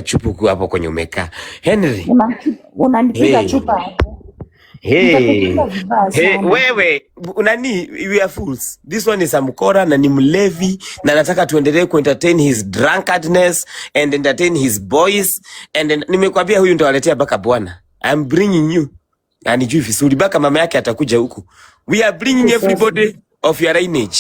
Chupa ukiwa hapo kwenye umekaa. Henry. Unanipiga Hey. chupa hapo. Hey. Nitakupiga vibaya Hey, sana. wewe nani, we are fools. This one is a mkora na ni mlevi na nataka tuendelee kuentertain his drunkardness and entertain his boys and then, nimekwambia huyu ndo aletea mpaka bwana. I'm bringing you. Anijui vizuri mpaka mama yake atakuja huku. We are bringing everybody of your lineage.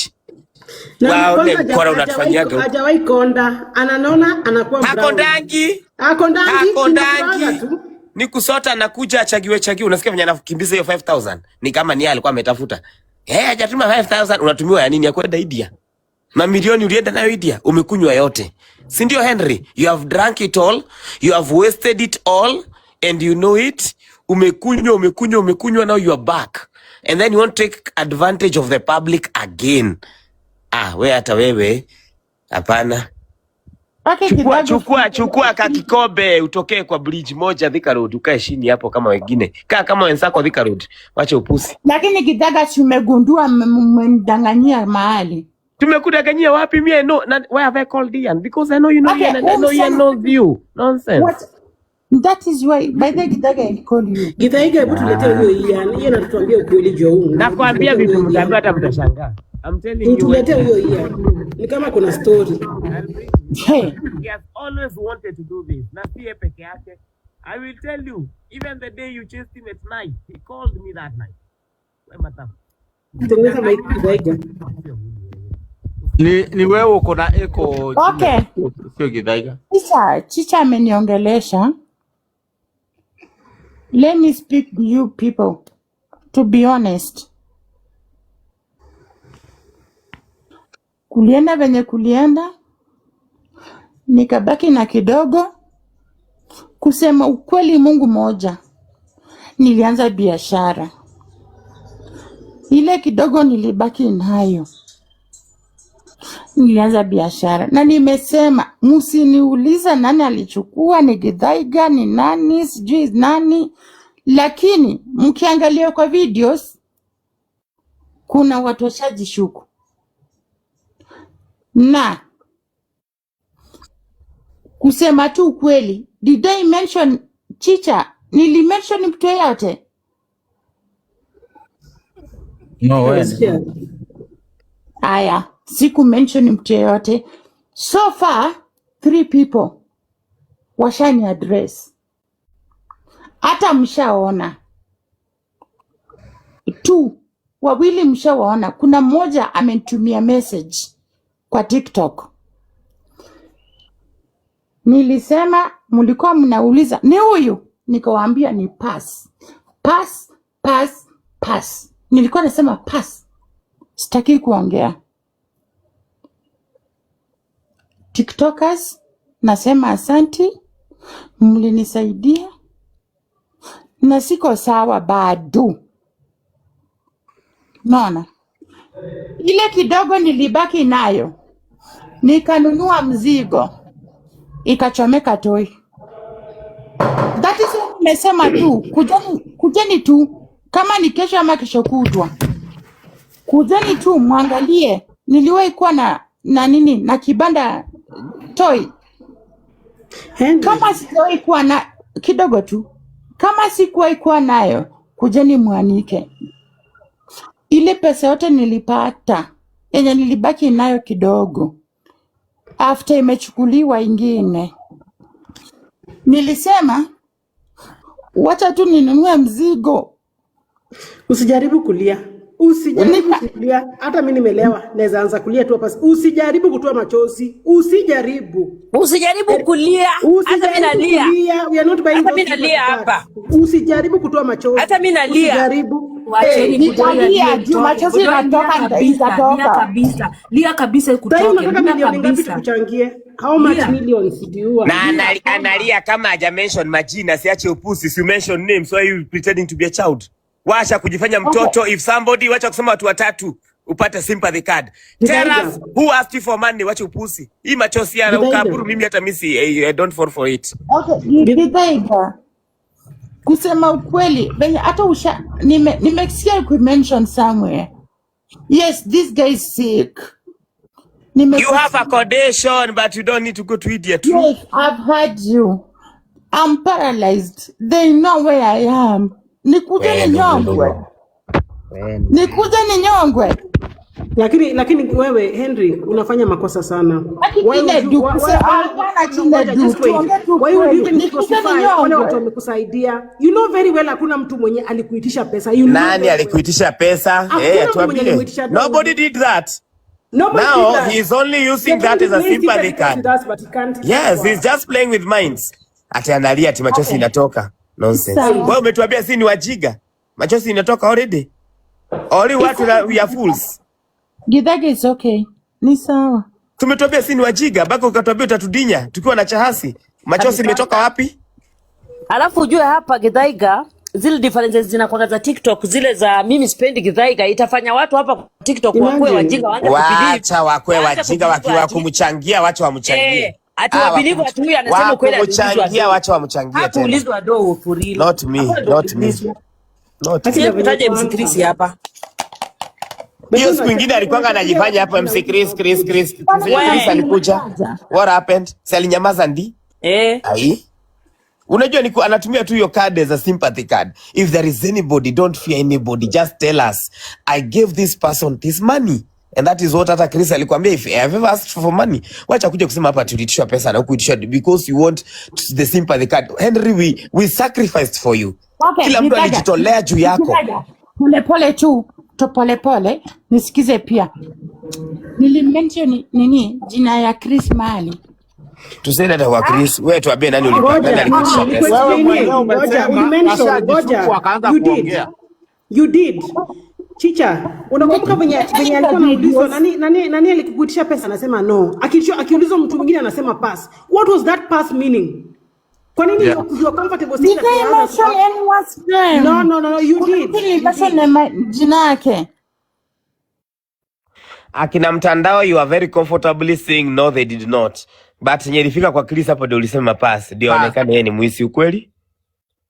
Na Waone kwanza mkora unatufanyaga huku. Hajawahi konda, ananona anakuwa brown. Hakondangi. Hakondangi, Hakondangi. inakuanga tu. Ni kusota na kuja achagiwe chagiwe. Unasikia venye anakimbiza hiyo 5000? Ni kama ni yeye alikuwa ametafuta. Eh, hajatuma 5000, unatumiwa ya nini ya kwenda India? Mamilioni ulienda nayo India, umekunywa yote. Si ndio, Henry? You have drunk it all, you have wasted it all and you know it. Umekunywa, umekunywa, umekunywa, now you are back. And then you want to take advantage of the public again. Ah, we hata wewe hapana. Okay, Chukua, kidogo. Chukua, chukua kakikombe utokee kwa bridge moja Thika Road, ukae chini hapo kama wengine. Kaa kama wenzako Thika Road. Wacha upusi. Lakini Githaiga, si umegundua mmenidanganyia mahali. Tumekudanganyia wapi? Mie no, na, why have I called Ian? Because I know you know Okay, Ian and I know Ian msichana- knows you. Nonsense. What? That is why, by the Githaiga, I call you. Githaiga, hebu tuletee huyo Ian. Ian atatuambia ukweli juu ya huu. Nakwambia vitu mtaambiwa hata mtashangaa. I'm telling you. Tuletee huyo Ian. Ni kama kuna story. Hey. He has always wanted to do this. Na si yeye peke yake. I will tell you, even the day you chased him at night, he called me that night. We matamu. Tengeneza mic, Githaiga. Ni wewe uko na echo. Okay. Sio Githaiga. Chicha, Chicha ameniongelesha. Let me speak to you people. To be honest. Kulienda venye kulienda, nikabaki na kidogo. Kusema ukweli, Mungu moja, nilianza biashara ile kidogo nilibaki nayo, nilianza biashara na nimesema msiniuliza nani alichukua, ni Githaiga, ni nani, sijui nani, lakini mkiangalia kwa videos kuna watu washajishuku na kusema tu ukweli, did I mention Chicha? Nilimention mtu yeyote? No, wewe. Nasikia. Aya, siku mention mtu yeyote. So far three people washani address, hata mshaona tu wawili, mshawaona. Kuna mmoja amenitumia message kwa TikTok. Nilisema mlikuwa mnauliza ni huyu, nikawaambia ni pass pass pass pass. Nilikuwa nasema pass, sitaki kuongea. TikTokers, nasema asanti, mlinisaidia na siko sawa bado. Naona ile kidogo nilibaki nayo, nikanunua mzigo ikachomeka toi. That is why nimesema tu kujeni, kujeni tu kama ni kesho ama kesho kutwa, kujeni tu mwangalie. Niliwahi kuwa na nini na kibanda toi, Henry. Kama sijawahi kuwa na kidogo tu, kama sikuwahi kuwa nayo, kujeni mwanike. Ile pesa yote nilipata yenye nilibaki nayo kidogo, after imechukuliwa ingine, nilisema wacha tu ninunue mzigo. Usijaribu kulia. Usijaribu kulia. Hata mimi nimelewa, naweza anza kulia tu hapa. Usijaribu kutoa machozi. Usijaribu. Usijaribu kulia, hata mi Usijaribu nalia, kulia. We are not buying hata those mi nalia paper hapa, bags. Usijaribu kutoa machozi. Hata mi nalia. Usijaribu. Wacheni Hey. Godoy Nitalia alie juu itoke. machozi Godoy, lia inatoka, kabisa, lia itatoka. Kabisa, lia kabisa Sasa ikutoke, unataka lia milioni ngapi kabisa. tukuchangie? How much Lia. Millions do you want? Na analia kama haja mention majina, siache upusi, si mention names, why you pretending to be a child? Wacha kujifanya mtoto. If somebody, wacha kusema watu watatu upate sympathy card. Tell Githaiga. Us who asked you for money, wacha upusi. Hii machozi ya Githaiga. ukaburu mimi hata mimi si I don't fall for it. Okay, Githaiga, kusema ukweli venye hata usha nimesikia kumention somewhere. Yes, this guy is sick. You have Nimekusikia. a condition but you don't need to go to India, true? Yes, I've heard you. I'm paralyzed. They know where I am. Nikuje We ndugu ninyongwe. ndugu. We ndugu. Nikuje ninyongwe. Lakini wewe Henry unafanya makosa sana. Haki Why would you Chinedu, why, why, hapana why, no, ngoja, Chinedu, just wait. tuongee tu Why would you kweli. even Nikuje crucify wale watu ninyongwe. wamekusaidia? You know very well hakuna mtu mwenye alikuitisha pesa. You know Nani very well. alikuitisha pesa? Eh, Hakuna mtu mwenye tuambie. alimuitisha Nobody do. did that. Nobody did Now that. he's only using They're that trying as to a play sympathy sympathy cards card. with us, but he can't. Yes, he's just playing with minds. Ati analia ati machozi Okay. inatoka. Nonsense. Sawa. Wewe umetuambia si ni wajiga. Machozi inatoka already. Only It's watu we are fools. Githaiga is okay. Ni sawa. Tumetuambia si ni wajiga, bado ukatuambia utatudinya tukiwa na chahasi. Machozi Kabisa. imetoka wapi? Alafu ujue hapa Githaiga, zile differences zinakuwa za TikTok, zile za mimi sipendi Githaiga, itafanya watu hapa kwa TikTok wakuwe Imagine. wajinga, waanze kubelieve, Wacha wakwe waanze wajinga kubelieve wakiwa ati kumchangia, wacha wamchangie. eh, ati Ah, wabelieve ati huyu anasema ukweli, aliulizwa wakumchangia, do, wacha wamchangie tena. hakuulizwa do for real, Not me, hakuna do not me, aliulizwa. not me. Haki na Siwezi venye kutaja MC kwanza. Chris hapa. Hiyo Bado siku ingine alikuwanga unachangia anajifanya hapo watu MC Chris Chris Chris. Mbona Venye Chris We alikuja. mnamtaja? What happened? Si alinyamaza ndi? eh, Ai. Unajua ni anatumia tu hiyo card as a sympathy card. If there is anybody, don't fear anybody. Just tell us. I gave this person this money. And that is what hata Chris alikwambia, if I have ever asked for money, wacha kuja kusema hapa tuliitishwa pesa na hukuitishwa because you want the sympathy card. Henry, we sacrificed for you. Okay, Kila mtu Githaiga. alijitolea juu yako. Githaiga. Pole pole tu. Tu pole pole. Nisikize pia. Nilimention nini jina ya Chris mahali. Tusiende hata kwa Chris. Wewe tuambie nani ulipa, nani Ngoja, alikuitisha pesa. Wewe nikuexplainie. mwenyewe Ngoja, umesema ulimention. ashajishuku Ngoja, akaanza you did. kuongea. You did. Chicha, unakumbuka venye venye alikuwa anaulizwa nani nani nani alikukuitisha pesa anasema no. Akiulizwa mtu mwingine anasema pass. What was that pass meaning? Kwa nini Yeah. you are comfortable saying Did that I there are others mention anyone's No, name? no, no, no, you Kuna did. mtu You nilimention did. na jina yake. Akina mtandao, you are very comfortably saying no they did not. But yenye ilifika kwa Chris hapo ndio ulisema pass, ndio Pass. aonekane yeye ni mwisi ukweli.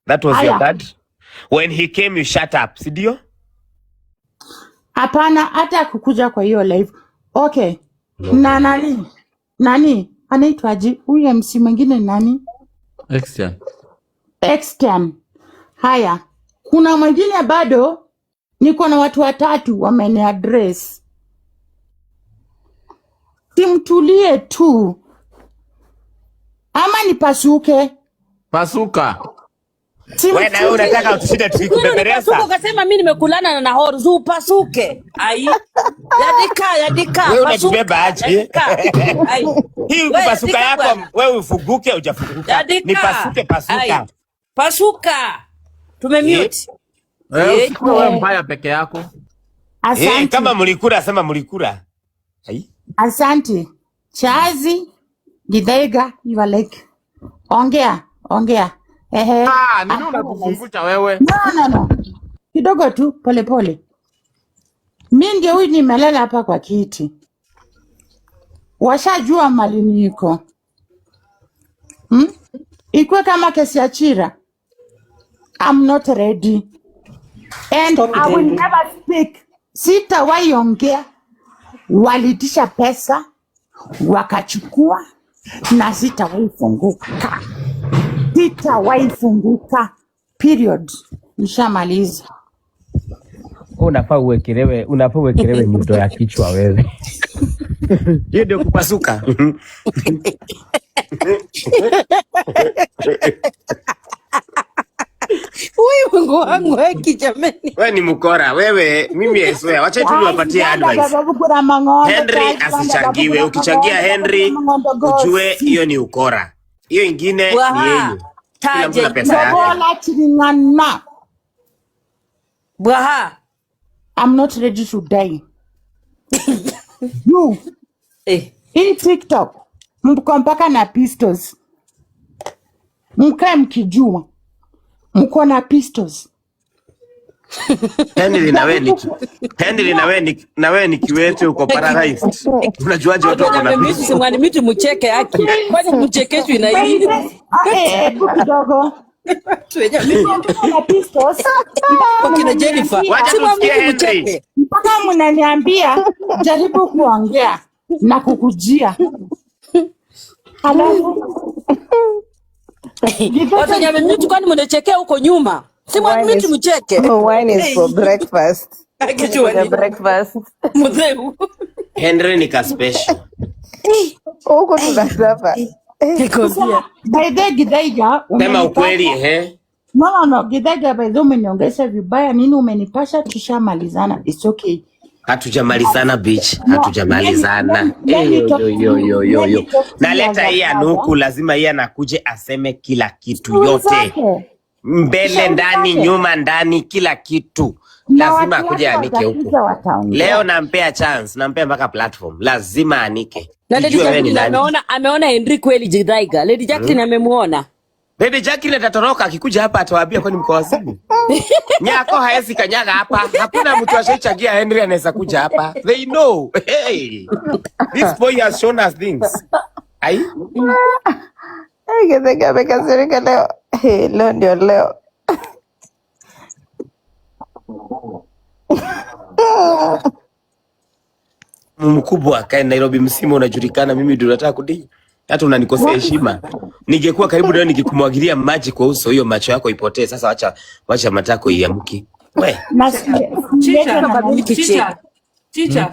That was your Aya. card. When he came you shut up, si ndio? Hapana, hata kukuja kwa hiyo live. Okay. No. Na nani? Nani? Anaitwaje? Huyu MC mwingine nani? Exia. Extern. Haya. Kuna mwingine bado niko na watu watatu wameniaddress. Simtulie tu ama nipasuke. Pasuka. Wewe na wewe unataka Simtulie. utushinde Siku ile ulipasuka tukikupeperesa. ukasema mimi nimekulana na Nahor, zu upasuke. Ai. Yadika, yadika, Wewe unatubeba pasuka, aje? yadika. Ai. Hii We kupasuka yadika yako bwana. wewe ufuguke hujafuguka. Ni Yadika. pasuke Ai. pasuka. Pasuka. Eh? Tumemute. Eh, Eh. usikuwe wewe mbaya peke yako. Eh, Asante. kama mlikula sema mlikula. Ai. Asante. Chazi, Githaiga, you are like, ongea, ongea. Ehe, Ah, nini I'm paralyzed. unatuzungusha wewe? No, no, no. Kidogo tu, pole pole. Mi ndio huyu nimelala hapa kwa kiti. Washajua mali niko. Hmm? Ikuwe kama kesi ya Chira. I'm not ready. And Stop it, I will Henry. never speak. Sitawahi ongea. Waliitisha pesa, wakachukua na sitawahi funguka. Sitawahi funguka. Period. Nishamaliza. Unafaa uwekelewe nyundo ya kichwa wewe. Hiyo ndio kupasuka. Huyu Mungu wangu haki jameni. Wewe ni mkora wewe, mimi I swear, wacha tu niwapatie Chazibanda advice. bababukura mang'ondo, Henry chazibanda asichangiwe. babukura Ukichangia mang'ondo, Henry babukura mang'ondo ujue gosi. hiyo ni ukora, hiyo ingine ni Bwaha. yenyu. Kila mtu Taje na pesa yake. Lobola chiring'ana. Bwaha. I'm not ready to die. You, Eh. hii TikTok, mko mpaka na pistols. Mkae mkijua mko na pistols. Henry na wewe ni Henry na wewe ni na wewe ni kiwete, uko paralyzed. Unajuaje watu wako na Miti pistols? simwani miti mcheke haki. Kwani mchekeshwi na hii? Hebu kidogo. Watu wenye Mko na pistols mpaka wakina Jennifer. mnaniambia Wacha Simwani tusikie miti Henry. mcheke. mpaka mnaniambia jaribu kuongea. Na kukujia. Halafu Watu wenye wamemute, kwani mnachekea huko nyuma? Si Wine mwamute is, mcheke. wine is for breakfast. Akichua Kuja ni breakfast. mzeu. Henry ni ka special. Huku tunasuffer. Nikwambia. By the way, Githaiga, Sema ukweli umenipasha. ehe. No, Githaiga, by the way, umeniongesha vibaya nini, umenipasha, tushamalizana. It's okay. Hatujamalizana, bitch, No, let me, hatujamalizana. let Eh, me yo, talk yo, to yo, you. yo, yo, Let yo. me talk to you as Naleta a hii brother. anuku, lazima hii anakuje aseme kila kitu Shauri yote, zake. mbele, Shauri ndani, zake. nyuma, ndani, kila kitu Na lazima watu akuje wake anike huku. watakuja wataongea. Leo nampea chance, nampea mpaka platform, lazima anike, Na Lady tujue wewe ni Jacqueline nani. ameona Henry kweli Githaiga. Lady Jacqueline amemuona. Lady Jacqueline atatoroka akikuja hapa atawaambia kwani mko wazimu. Nyako haezi kanyaga hapa. Hakuna mtu ashaichangia Henry anaweza kuja hapa. They know. Hey. This boy has shown us things. Ai? Ai, Githaiga amekasirika leo. Hey, leo ndio leo. Mkubwa kae Nairobi msima unajulikana, mimi ndio nataka kudii. Hata unanikosea heshima. Ningekuwa karibu nawe nikikumwagilia maji kwa uso, hiyo macho yako ipotee. Sasa wacha matako iamke. We. Na siletwe Chicha, na nani? Chicha, Chicha.